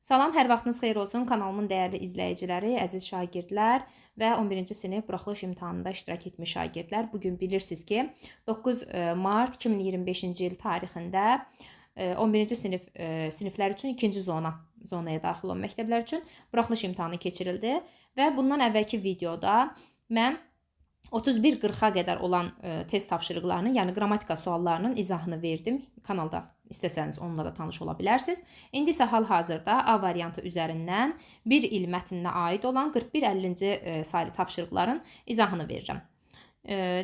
Salam, hər vaxtınız xeyir olsun kanalımın dəyərli izləyiciləri, əziz şagirdlər və 11-ci sinif buraxılış imtahanında iştirak etmiş şagirdlər. Bugün bilirsiniz ki, 9 mart 2025-ci il tarixində 11-ci sinif siniflər üçün ikinci zonaya daxil olan məktəblər üçün buraxılış imtahanı keçirildi və bundan əvvəlki videoda mən 31-40-a qədər olan test tapşırıqlarının, yəni qrammatika suallarının izahını verdim. Kanalda istəsəniz onunla da tanış ola bilərsiniz. İndi isə hal-hazırda A variantı üzərindən bir il mətninə aid olan 41-50-ci saylı tapşırıqların izahını verirəm.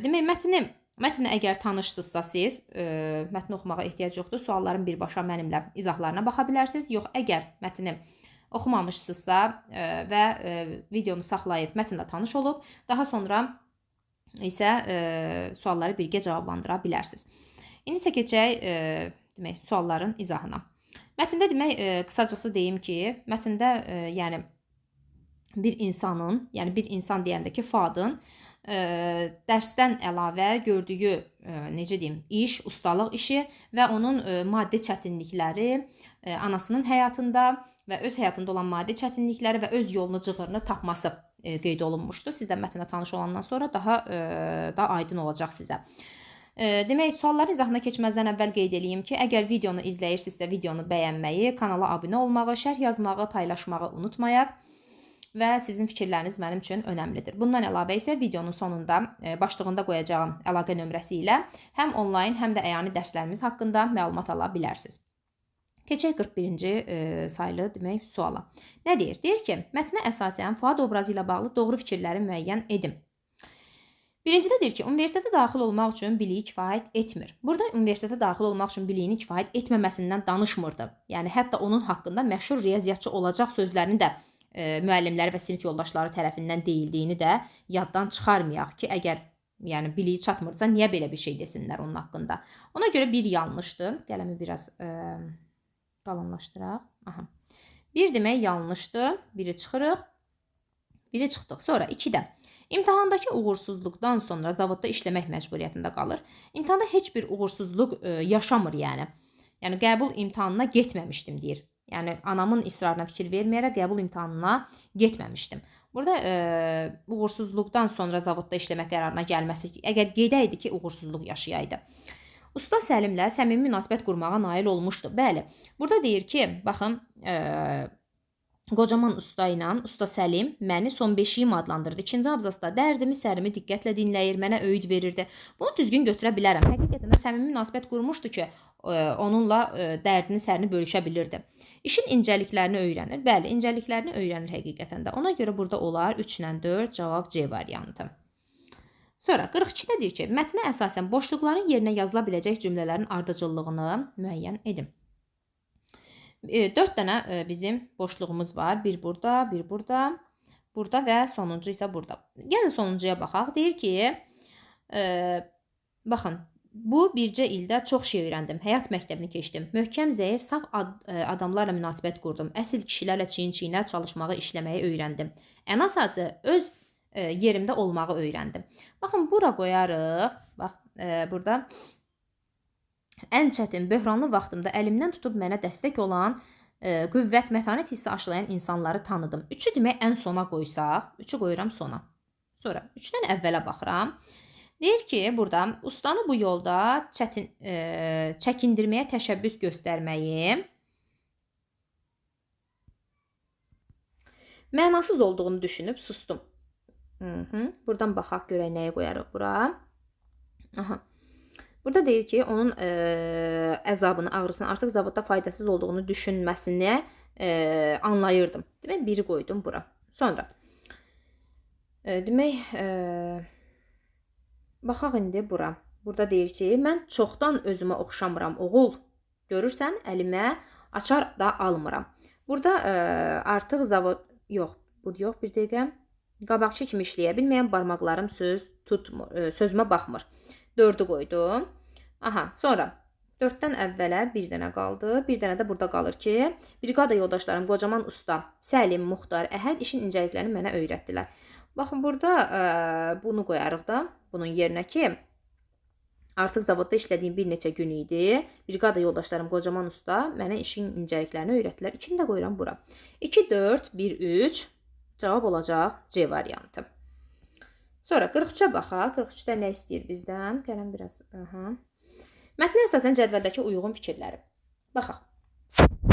Demək, mətni əgər tanışsınızsa siz, mətni oxumağa ehtiyac yoxdur. Sualların birbaşa mənimlə izahlarına baxa bilərsiniz. Yox, əgər mətni oxumamışsınızsa və videonu saxlayıb mətnlə tanış olub, daha sonra isə sualları birgə cavablandıra bilərsiniz. İndi isə keçək demək, sualların izahına. Mətndə demək, qısacası deyim ki, mətndə yəni bir insanın, yəni bir insan deyəndə ki, Fuadın dərsdən əlavə gördüyü, necə deyim, iş, ustalıq işi və onun maddi çətinlikləri, anasının həyatında və öz həyatında olan maddi çətinlikləri və öz yolunu, cığırını tapması qeyd olunmuşdu. Siz də mətnə tanış olandan sonra daha aydın olacaq sizə. Demək, sualların izahına keçməzdən əvvəl qeyd eləyim ki, əgər videonu izləyirsinizsə, videonu bəyənməyi, kanala abunə olmağı, şərh yazmağı, paylaşmağı unutmayaq və sizin fikirləriniz mənim üçün önəmlidir. Bundan əlavə isə videonun sonunda başlığında qoyacağım əlaqə nömrəsi ilə həm onlayn, həm də əyani dərslərimiz haqqında məlumat ala bilərsiniz. Keçək 41-ci saylı demək, suala. Nə deyir? Deyir ki, mətnə əsasən Fuad obrazı ilə bağlı doğru fikirləri müəyyən edin. Birincidə deyir ki, universitetə daxil olmaq üçün biliyi kifayət etmir. Burada universitetə daxil olmaq üçün biliyini kifayət etməməsindən danışmırdı. Yəni, hətta onun haqqında məşhur riyaziyyatçı olacaq sözlərini də müəllimləri və sinif yoldaşları tərəfindən deyildiyini də yaddan çıxarmayaq ki, əgər yəni, biliyi çatmırsa, niyə belə bir şey desinlər onun haqqında. Ona görə bir yanlışdır. Qələmi biraz qalınlaşdıraq. Aha. Bir demək yanlışdır. Biri çıxırıq. Biri çıxdıq. Sonra 2-də. İmtahandakı uğursuzluqdan sonra zavodda işləmək məcburiyyətində qalır. İmtahanda heç bir uğursuzluq yaşamır yəni. Yəni, qəbul imtahanına getməmişdim deyir. Yəni, anamın israrına fikir verməyərək qəbul imtahanına getməmişdim. Burada uğursuzluqdan sonra zavodda işləmək qərarına gəlməsi, əgər gedəydi ki, uğursuzluq yaşayaydı. Usta Səlimlə səmimi münasibət qurmağa nail olmuşdu. Bəli, burada deyir ki, baxın, qocaman usta ilə Usta Səlim məni son beşiyim adlandırdı. İkinci abzasda dərdimi, sərimi diqqətlə dinləyir, mənə öyüd verirdi. Bunu düzgün götürə bilərəm. Həqiqətən də səmimi münasibət qurmuşdu ki, onunla dərdini, sərini bölüşə bilirdi. İşin incəliklərini öyrənir. Bəli, incəliklərini öyrənir həqiqətən də. Ona görə burada olar 3 ilə 4 cavab C variantı. Sonra 42-də deyir ki, mətnə əsasən boşluqların yerinə yazıla biləcək cümlələrin ardıcıllığını müəyyən edin. 4 dənə bizim boşluğumuz var. Bir burada, bir burada, burada və sonuncu isə burada. Gəlin sonuncuya baxaq. Deyir ki, baxın, bu bircə ildə çox şey öyrəndim. Həyat məktəbini keçdim. Möhkəm, zəif, saf adamlarla münasibət qurdum. Əsl kişilərlə çiyin-çiyinə çalışmağı, işləməyi öyrəndim. Ən əsası öz yerimdə olmağı öyrəndim. Baxın, bura qoyarıq. Bax, burada ən çətin, böhranlı vaxtımda əlimdən tutub mənə dəstək olan, qüvvət, mətanət hissi aşılayan insanları tanıdım. 3-ü demək ən sona qoysaq, 3-ü qoyuram sona. Sonra 3-dən əvvələ baxıram. Deyir ki, burada ustanı bu yolda çəkindirməyə təşəbbüs göstərməyim mənasız olduğunu düşünüb sustum. Buradan baxaq, görək nəyi qoyarıq bura. Aha. Burada deyir ki, onun əzabını, ağrısını artıq zavodda faydasız olduğunu düşünməsini anlayırdım. Demək, biri qoydum bura. Sonra, demək, baxaq indi bura. Burada deyir ki, mən çoxdan özümə oxşamıram, oğul. Görürsən, əlimə açar da almıram. Burada artıq zavod, yox, bu yox, bir dəqiqə. Qabaqçı kimi işləyə bilməyən barmaqlarım söz tutmur, sözümə baxmır. 4-ü qoydum. Aha, sonra 4-dən əvvələ bir dənə qaldı. Bir dənə də burada qalır ki, briqada yoldaşlarım, qocaman usta, Səlim, Muxtar, Əhəd işin incəliklərini mənə öyrətdilər. Baxın, burada bunu qoyarıq da, bunun yerinə ki, Artıq zavodda işlədiyim bir neçə gün idi. Briqada yoldaşlarım qocaman usta mənə işin incəliklərini öyrətdilər. 2-ni də qoyuram bura. 2, 4, 1, 3 cavab olacaq C variantı. Sonra 43-ə baxaq. 43-də nə istəyir bizdən? Gəlin biraz. Aha. Mətnə əsasən cədvəldəki uyğun fikirləri. Baxaq.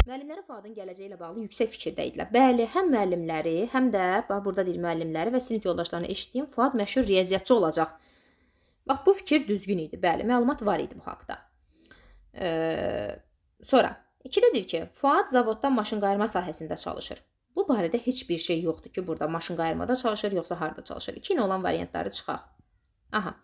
Müəllimləri Fuadın gələcəyi ilə bağlı yüksək fikirdə idilər. Bəli, həm müəllimləri, həm də bax burada deyir müəllimləri və sinif yoldaşlarını eşitdiyim Fuad məşhur riyaziyyatçı olacaq. Bax, bu fikir düzgün idi. Bəli, məlumat var idi bu haqda. Sonra 2-də deyir ki, Fuad zavodda maşın qayırma sahəsində çalışır. Bu barədə heç bir şey yoxdur ki, burada maşın qayırmada çalışır, yoxsa harda çalışır. 2 ilə olan variantları çıxaq. Aha.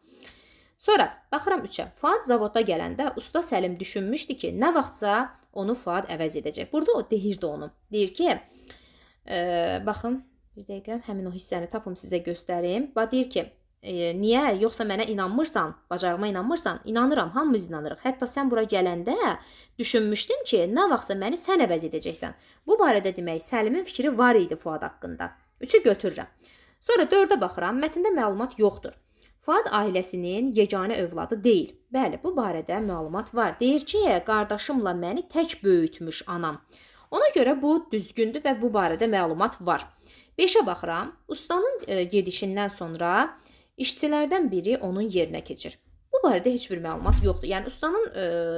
Sonra baxıram 3-ə. Fuad zavodda gələndə usta Səlim düşünmüşdü ki, nə vaxtsa onu Fuad əvəz edəcək. Burada o deyirdi onu. Deyir ki, baxın, bir dəqiqə, həmin o hissəni tapım sizə göstərim. Bax, deyir ki, niyə? Yoxsa mənə inanmırsan, bacarığıma inanmırsan? İnanıram, hamımız inanırıq. Hətta sən bura gələndə düşünmüşdüm ki, nə vaxtsa məni sən əvəz edəcəksən. Bu barədə demək, Səlimin fikri var idi Fuad haqqında. 3-ü götürürəm. Sonra 4-ə baxıram, mətndə məlumat yoxdur. Fuad ailəsinin yeganə övladı deyil. Bəli, bu barədə məlumat var. Deyir ki, qardaşımla məni tək böyütmüş anam. Ona görə bu düzgündür və bu barədə məlumat var. 5-ə baxıram, ustanın gedişindən sonra İşçilərdən biri onun yerinə keçir. Bu barədə heç bir məlumat yoxdur. Yəni, ustanın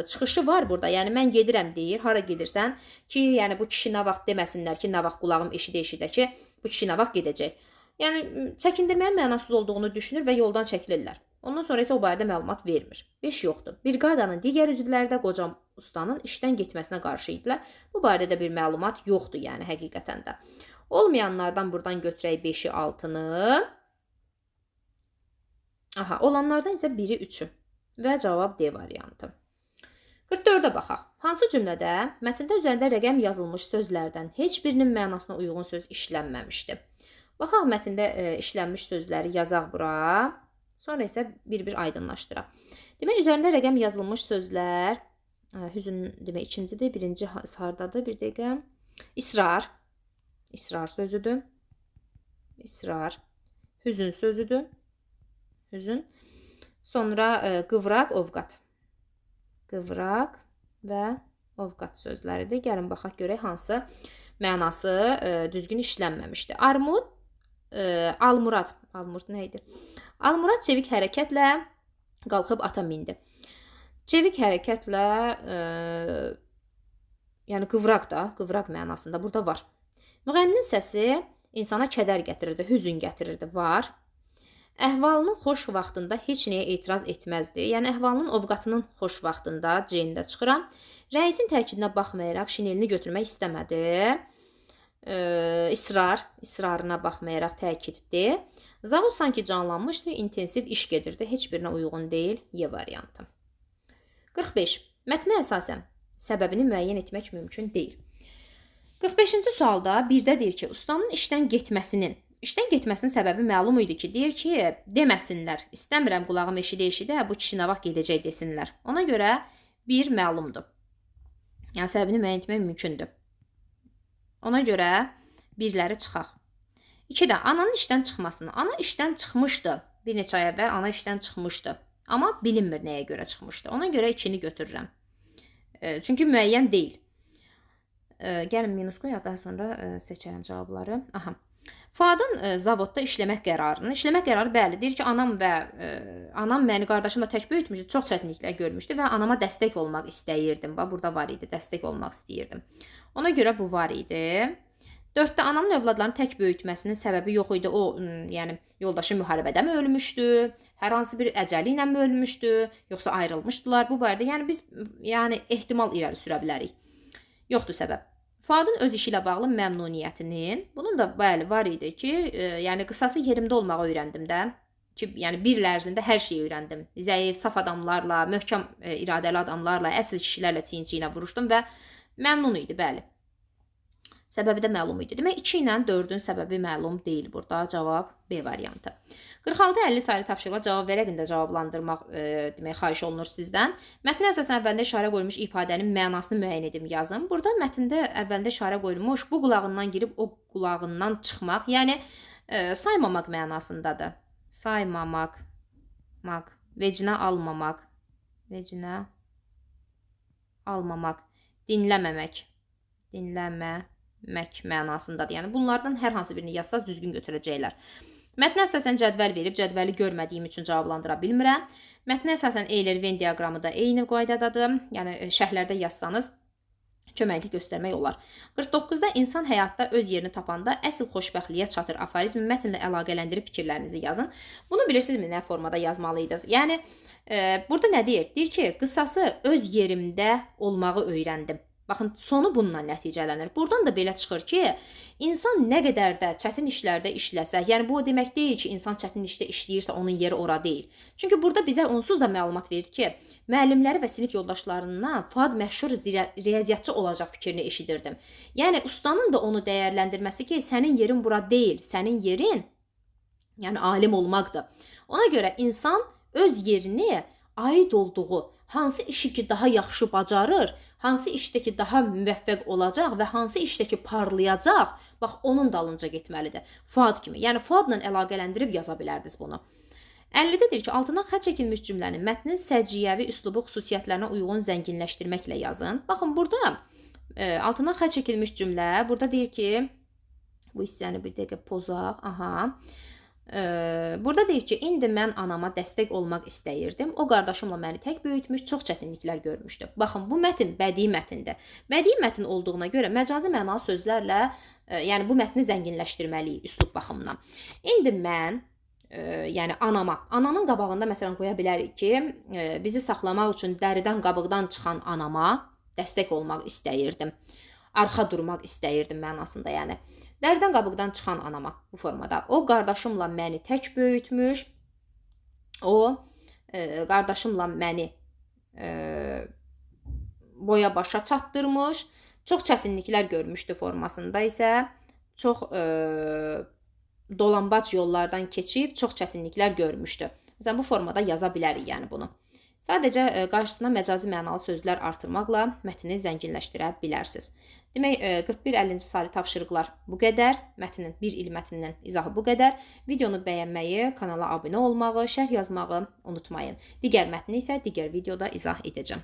çıxışı var burada. Yəni, mən gedirəm deyir, hara gedirsən ki, yəni, bu kişi nə vaxt deməsinlər ki, nə vaxt qulağım eşidə-eşidə ki, bu kişi nə vaxt gedəcək. Yəni, çəkindirməyin mənasız olduğunu düşünür və yoldan çəkilirlər. Ondan sonra isə o barədə məlumat vermir. 5 yoxdur. Briqadanın digər üzvləri də qoca ustanın işdən getməsinə qarşı idilər. Bu barədə də bir məlumat yoxdur, yəni, həqiqətən də. Olmayanlardan buradan götürək 5-i, 6-nı. Aha, olanlardan isə 1-i, 3-ü və cavab D variantı. 44-ə baxaq. Hansı cümlədə mətndə üzərində rəqəm yazılmış sözlərdən heç birinin mənasına uyğun söz işlənməmişdi? Baxaq, mətndə işlənmiş sözləri yazaq bura. Sonra isə bir-bir aydınlaşdıraq. Demək, üzərində rəqəm yazılmış sözlər, hüzün, demək, ikincidir, birinci hardadır, bir dəqiqə. İsrar, israr sözüdür. İsrar, hüzün sözüdür. Hüzün. Sonra qıvraq, ovqat. Qıvraq və ovqat sözləridir. Gəlin baxaq görək hansı mənası düzgün işlənməmişdi. Armud, almurad. Almurad nə idi? Almurad çevik hərəkətlə qalxıb ata mindi. Çevik hərəkətlə, yəni qıvraq da, qıvraq mənasında burada var. Müğənninin səsi insana kədər gətirirdi, hüzün gətirirdi. Var. Əhvalının xoş vaxtında heç nəyə etiraz etməzdi. Yəni, əhvalının, ovqatının xoş vaxtında C-ni də çıxıram. Rəisin təkidinə baxmayaraq şinelini götürmək istəmədi. İsrar, israrına baxmayaraq təkiddir. Zavod sanki canlanmışdı, intensiv iş gedirdi. Heç birinə uyğun deyil. Y variantı. 45. Mətnə əsasən səbəbini müəyyən etmək mümkün deyil. 45-ci sualda birdə deyir ki, ustanın işdən getməsinin səbəbi məlum idi ki, deyir ki, deməsinlər, istəmirəm qulağım eşidə-eşidə, bu kişi nə vaxt gedəcək desinlər. Ona görə bir məlumdur. Yəni, səbəbini müəyyən etmək mümkündür. Ona görə birləri çıxaq. 2-də ananın işdən çıxmasını. Ana işdən çıxmışdı. Bir neçə ay əvvəl ana işdən çıxmışdı. Amma bilinmir nəyə görə çıxmışdı. Ona görə 2-ni götürürəm. Çünki müəyyən deyil. Gəlin minus qoyaq, daha sonra seçərəm cavabları. Aha. Fuadın zavodda işləmək qərarını, işləmək qərarı bəli, deyir ki, anam və anam məni qardaşımla tək böyütmüşdü, çox çətinliklər görmüşdü və anama dəstək olmaq istəyirdim. Bax, burada var idi, dəstək olmaq istəyirdim. Ona görə bu var idi. 4-də ananın övladlarını tək böyütməsinin səbəbi yox idi. O, yəni yoldaşı müharibədə mi ölmüşdü, hər hansı bir əcəli ilə mi ölmüşdü, yoxsa ayrılmışdılar. Bu barədə yəni biz yəni ehtimal irəli sürə bilərik. Yoxdur səbəb. Fuadın öz işi ilə bağlı məmnuniyyətinin, bunun da bəli var idi ki, yəni qısası yerimdə olmağı öyrəndim də. Ki, yəni bir il ərzində hər şeyi öyrəndim. Zəif, saf adamlarla, möhkəm iradəli adamlarla, əsl kişilərlə çiyin-çiyinə vuruşdum və məmnun idi, bəli. Səbəbi də məlum idi. Demək, 2 ilə 4-ün səbəbi məlum deyil burada. Cavab B variantı. 46-50 sayılı tapşırıqla cavab verərək də cavablandırmaq demək, xahiş olunur sizdən. Mətnə əsasən əvvəlində işarə qoyulmuş ifadənin mənasını müəyyən edim, yazın. Burada mətndə əvvəlində işarə qoyulmuş bu qulağından girib o qulağından çıxmaq, yəni saymamaq mənasındadır. Saymamaq, maq, vecinə almamaq. Vecinə almamaq, dinləməmək, dinləməmək mənasındadır. Yəni bunlardan hər hansı birini yazsaz düzgün götürəcəklər. Mətnə əsasən cədvəl verib, cədvəli görmədiyim üçün cavablandıra bilmirəm. Mətnə əsasən Euler-Venn diaqramı da eyni qaydadadır. Yəni şərhlərdə yazsanız köməklik göstərmək olar. 49-da insan həyatda öz yerini tapanda əsl xoşbəxtliyə çatır aforizmi mətnlə əlaqələndirib fikirlərinizi yazın. Bunu bilirsinizmi nə formada yazmalıydınız? Yəni burada nə deyir? Deyir ki, qısası öz yerimdə olmağı öyrəndim. Baxın, sonu bununla nəticələnir. Buradan da belə çıxır ki, insan nə qədər də çətin işlərdə işləsə, yəni bu o demək deyil ki, insan çətin işdə işləyirsə onun yeri ora deyil. Çünki burada bizə onsuz da məlumat verir ki, müəllimləri və sinif yoldaşlarından Fuad məşhur riyaziyyatçı olacaq fikrini eşidirdim. Yəni ustanın da onu dəyərləndirməsi ki, sənin yerin bura deyil, sənin yerin yəni alim olmaqdır. Ona görə insan öz yerini aid olduğu, hansı işi ki daha yaxşı bacarır, hansı işdəki daha müvəffəq olacaq və hansı işdəki parlayacaq, bax onun dalınca getməlidir. Fuad kimi. Yəni Fuadla əlaqələndirib yaza bilərdiniz bunu. 50-də deyir ki, altına xətt çəkilmiş cümləni mətnin səciyyəvi üslubu xüsusiyyətlərinə uyğun zənginləşdirməklə yazın. Baxın, burada altına xətt çəkilmiş cümlə, burada deyir ki, bu hissəni bir dəqiqə pozaq, aha. Burada deyir ki, indi mən anama dəstək olmaq istəyirdim. O qardaşımla məni tək böyütmüş, çox çətinliklər görmüşdü. Baxın, bu mətn bədii mətndir. Bədii mətn olduğuna görə məcazi mənalı sözlərlə, yəni bu mətni zənginləşdirməliyik üslub baxımından. İndi mən, yəni anama, ananın qabağında məsələn qoya bilərik ki, bizi saxlamaq üçün dəridən qabıqdan çıxan anama dəstək olmaq istəyirdim. Arxa durmaq istəyirdim mənasında, yəni. Dəridən qabıqdan çıxan anama bu formada. O qardaşımla məni tək böyütmüş. O qardaşımla məni boya başa çatdırmış. Çox çətinliklər görmüşdü formasında isə çox dolambac yollardan keçib çox çətinliklər görmüşdü. Məsələn, bu formada yaza bilərik yəni bunu. Sadəcə qarşısına məcazi mənalı sözlər artırmaqla mətni zənginləşdirə bilərsiniz. Demək, 41-50-ci saylı tapşırıqlar bu qədər. Mətnin, bir il mətninin izahı bu qədər. Videonu bəyənməyi, kanala abunə olmağı, şərh yazmağı unutmayın. Digər mətni isə digər videoda izah edəcəm.